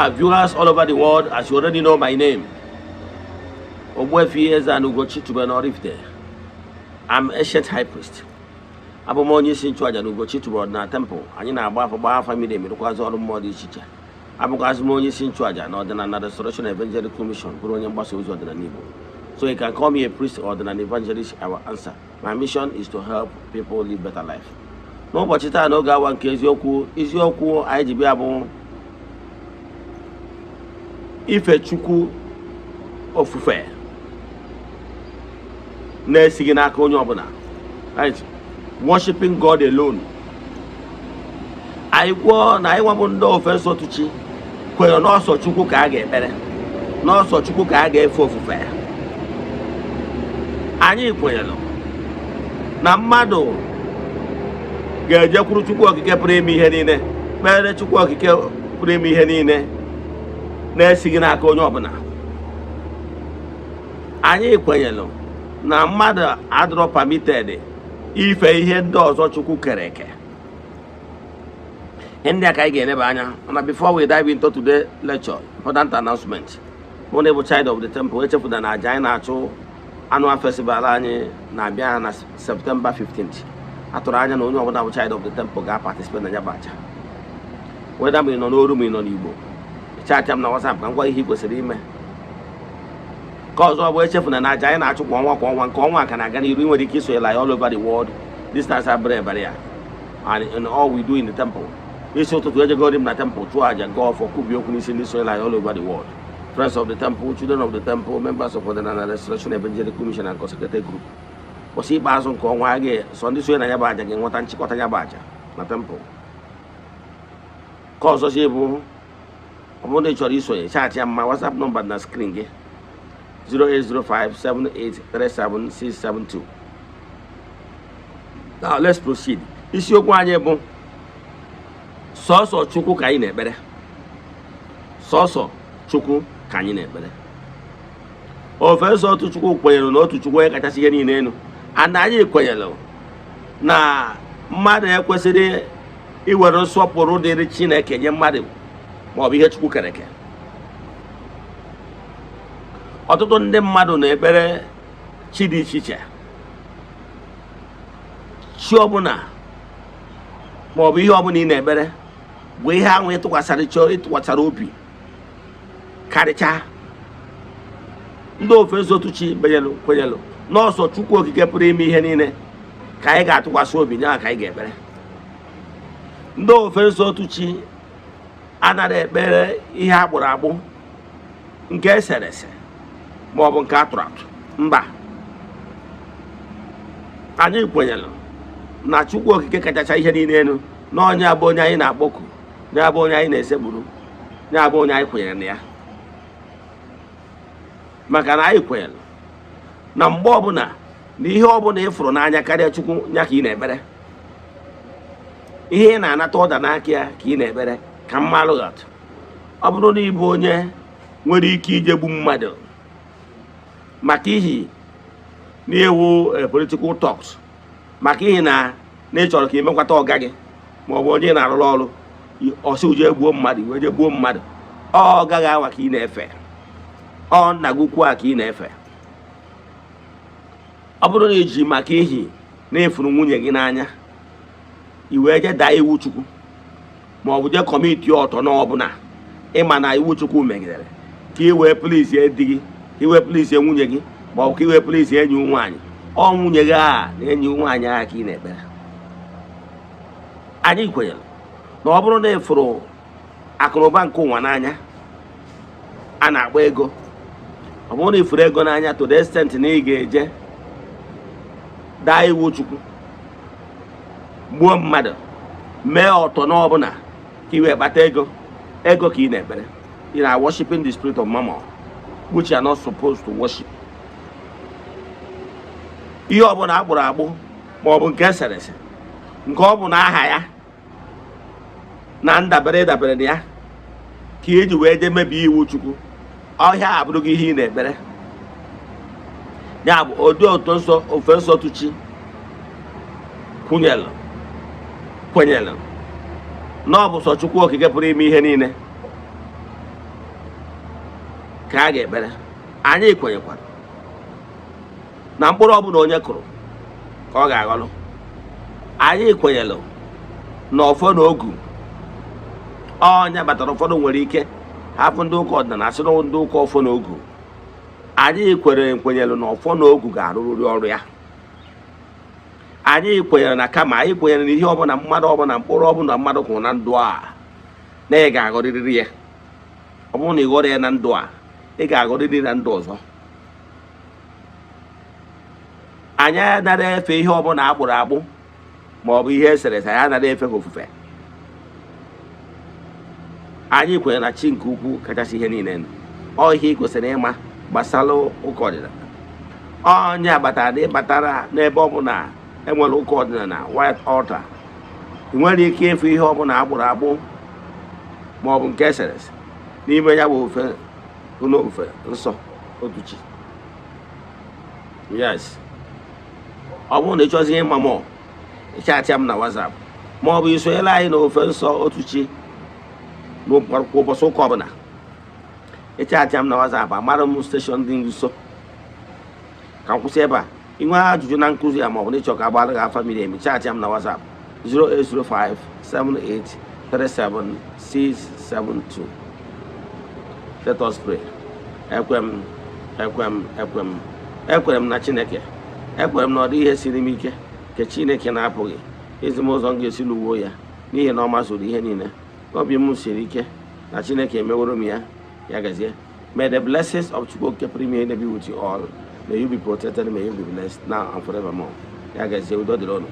Viewers all over the world, as you already know my name, Ogbuefi Eze-Ana Ugochi tubelu Oraifite. I'm ancient high priest. Abụ m onye isi nchụaja na Ugochi tubelu na temple. Anyị na-agba afa, gbaa afa miri emi, rụkwazị ọrụ mmụọ dị iche iche. Abụkwazị m onye isi nchụaja na Ọdịnala Restoration Evangelical Mission, bụrụ onye mgbasa ozi ọdịnala Igbo. So you can call me a priest or an evangelist, I will answer. My mission is to help people live better life. N'ụbọchị taa, n'oge awa nke eziokwu, isiokwu anyị ji bịa bụ ife Chukwu ofufe na-esighị n'aka onye ọbụla, right? Worshiping God alone. Anyị kwuo na anyị nwabụ ndị ofe nsọ tuchi kwenyere n'ọsọ Chukwu ka a ga-ekpere, n'ọsọ Chukwu ka a ga-efe ofufe. Anyị kwenyere na mmadụ ga-ejekwuru Chukwu Okike pụrụ ime ihe niile, kpere Chukwu Okike pụrụ ime ihe niile na-esighị n'aka onye ọbụla. Anyị kwenyere na mmadụ adịrọ permitted ife ihe ndị ọzọ Chukwu kere eke. Ihe ndị a ka anyị ga-eneba anya. Mana before we dive into today lecture, important announcement. Mụ na ịbụ child of the temple, echefuna na aja anyị na-achụ, annual festival anyị na-abịa na September 15th. Atụrụ anya na onye ọbụla bụ child of the temple ga-participate na ya bụ aja, weda ma ị nọ n'oru ma ị nọ n'Igbo. Chat m na WhatsApp ka m gwa ihe ị kwesịrị ime. Ka ọzọ bụ, echefuna na aja anyị na-achụ kwa ọnwa kwa ọnwa, nke ọnwa ka na-aga n'iru. Ị nwere ike isonyela ya all over the world. Distance abụrụ barrier and in all we do in the temple. N'isi ụtụtụ, ejegori m na temple chụọ aja, gaa ọfọ, kwubie okwu n'isi ndị sonyela ya all over the world, friends of the temple, children of the temple, members of Ọdịnala Restoration Evangelical Mission and consecrated group. Ụbọchị ikpeazụ nke ọnwa, a ga sọ ndị sonye na ya bụ aja ga-enweta nchịkọta ya bụ aja na temple. Ka ọzọ si bụ, ọ bụrụ na ị chọrọ isonye, chat ya ma WhatsApp nọmba na screen gị, 08057837672. Now let's proceed. Isiokwu anyị bụ sọsọ Chukwu ka anyị na-ekpere, sọsọ Chukwu ka anyị na-ekpere. Ofe nsọ otu Chukwu kwenyere na otu Chukwu onye kachasị ihe niile elu, and anyị kwenyere na mmadụ ekwesịrị iwere nsọpụrụ dịrị Chineke nye mmadụ maọbụ ihe Chukwu kere eke. Ọtụtụ ndị mmadụ na-ekpere chi dị iche iche. Chi ọbụla maọbụ ihe ọbụla ị na-ekpere bụ ihe ahụ ịtụkwasara ịtụkwasara obi karịchaa. Ndị ofe nzotu chi benyelụ kwenyelụ n'ọsọ Chukwu Okike pụrụ ime ihe niile ka anyị ga-atụkwasị obi nya, ka anyị ga-ekpere. Ndị ofe nsọ otu chi anaghị ekpere ihe akpụrụ akpụ, nke esere ese ma ọ bụ nke atụrụ atụ. Mba, anyị kwenyere na Chukwu Okike kachacha ihe niile elu, na onye abụ onye anyị na-akpọku, ya bụ onye anyị na-esekpuru, ya bụ onye anyị kwenyere na ya. Maka na anyị kwenyere na mgbe ọbụla na ihe ọbụla ị fụrụ n'anya karịa Chukwu, ya ka ị na-ekpere, ihe ị na-anata ọda n'aka ya ka ị na-ekpere. Ka mmalụ atụ, ọ bụrụ na ị bụ onye nwere ike ijegbu mmadụ maka ihi na-ewu political talks, maka ihi na ị chọrọ ka ị mekwata ọga gị ma ọ bụ onye ị na-arụrụ ọrụ, ọsị uje gbuo mmadụ, iwe je gbuo mmadụ, ọ gaghị awa ka ị na-efe, ọ nna gị ukwu a ka ị na-efe. Ọ bụrụ na iji maka ihi na ịfụrụ nwunye gị n'anya, i wee je daa iwu Chukwu ma ọ bụ jee commit ọtọ n'ọbụla ịma na iwu Chukwu megidere, ka ị wee please di gị, ka ị wee please nwunye gị, ma ọ bụ ka ị wee please enyi nwaanyị, ọ nwunye gị a na enyi nwaanyị a ka ị na-ekpere. Anyị kwenyere na ọ bụrụ na ị fụrụ akụnụba nke ụwa n'anya a na-akpọ ego, ọ bụrụ na ị fụrụ ego n'anya to the extent na ị ga-eje daa iwu Chukwu, gbuo mmadụ, mee ọtọ n'ọbụla ka ị wee kpata ego, ego ka ị na-ekpere. You are worshiping the spirit of Mammon, which you are not supposed to worship. Ihe ọbụla akpụrụ akpụ ma ọ bụ nke eserese, nke ọ bụ na aha ya na ndabere dabere na ya ka iji wee jee mebie iwu Chukwu, ọhịa abụrụghị ihe ị na-ekpere. Ya bụ ụdị otu nsọ ofe nsọ tuchi kwunyelụ kwenyelụ na ọ bụ sọ Chukwu Okike pụrụ ime ihe niile. Ka a ga-ekpere. Anyị kwenyekwara na mkpụrụ ọbụla onye kụrụ ka ọ ga-aghọrọ. Anyị kwenyere na ọfọ na ogu ọnya batara. Ụfọdụ nwere ike hapụ ndị ụka ọdịnala, asị na ndị ụka ọfọ na ogu. Anyị kwere, kwenyere na ọfọ na ogu ga-arụrịrị ọrụ ya. Anyị kwenyere na kama anyị kwenyere na ihe ọbụla mmadụ ọbụla, mkpụrụ ọbụla mmadụ kụrụ na ndụ a, na ị ga-aghọrịrị ya. Ọ bụrụ na ị ghọrọ ya na ndụ a, ị ga-aghọrịrị na ndụ ọzọ. Anyị anaghị efe ihe ọbụla akpụrụ akpụ ma ọ bụ ihe eserese. Anyị anaghị efe ha ofufe. Anyị kwenyere na chi nke ukwu kachasị ihe niile. Ọ ihe ị kwesịrị ịma gbasara ụka ọdịnala. Onye abatara na ịbatara n'ebe ọbụla enwere ụka ọdịnala white altar, ị nwere ike ịfụ ihe ọbụla akpụrụ akpụ ma ọ bụ nke eserese n'ime ya bụ ofe ụlọ ofufe nsọ otu chi. Yes, ọ bụrụ na ị chọzie ịma mọ, ị chatịa m na WhatsApp ma ọ bụ isonyere anyị na ofe nsọ otu chi kwa ụbọchị ụka ọbụla. Ị chatịa m na WhatsApp, amara m station dị nso. Ka m kwụsị ebe a. Inwe ajụjụ na nkụzi ya ma ọ bụ na ịchọ ka agbara gị afa miri emi, chatịa m na WhatsApp 0805 7837672. Let us pray. Ekwe m, ekwe m, ekwe m, ekwere m na Chineke. Ekwere m na ọ dị ihe siri m ike nke Chineke na-apụghị izi m ụzọ m ga-esi lụwuo ya, n'ihi na ọ mazuru ihe niile. Obi m siri ike na Chineke emeworo m ya. Ya gazie. May the blessings of Chukwu Okike pụrụ ime be with you all. May you be protected, may you be blessed now and forevermore. Ya gazie, udo dịrị unu.